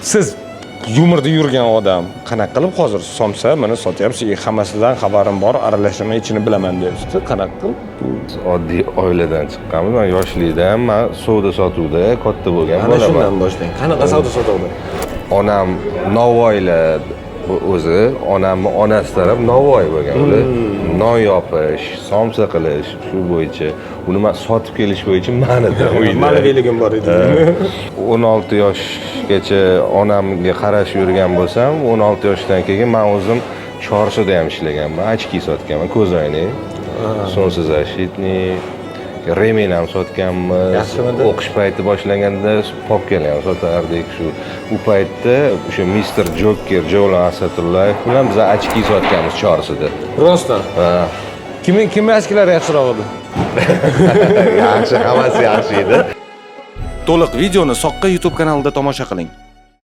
Siz yumorda yurgan odam, qanaqa qilib hozir somsa mana sotyapsiz, hammasidan xabarim bor, aralashaman, ichini bilaman deyapsiz. Qanaqa qilib? Biz oddiy oiladan chiqqanmiz. Man yoshlikda ham man savdo sotuvda katta bo'lgan Ana bolaman. shundan boshlang. Qanaqa savdo sotuvda? Onam novvoylar, bu o'zi onamni onasi taraf novvoy bo'lgan. Ular non yopish, somsa qilish shu bo'yicha, uni man sotib kelish bo'yicha manida uyda. Manaviligim bor edi. 16 yoshgacha onamga qarashib yurgan bo'lsam, 16 yoshdan keyin man o'zim Chorsuda ham ishlaganman, очки sotganman, ko'zoynak, солнцезащитный, ремень ham sotganmiz. Yaxshimidi? O'qish payti boshlanganda popkalar ham sotardik. Shu u paytda o'sha mister Joker Javlon Asatullayev bilan biz очки sotganmiz Chorsuda. Rostdan? Ha. Kimning очки lari yaxshiroq edi? Yaxshi, hammasi yaxshi edi. To'liq videoni Soqqa YouTube kanalida tomosha qiling.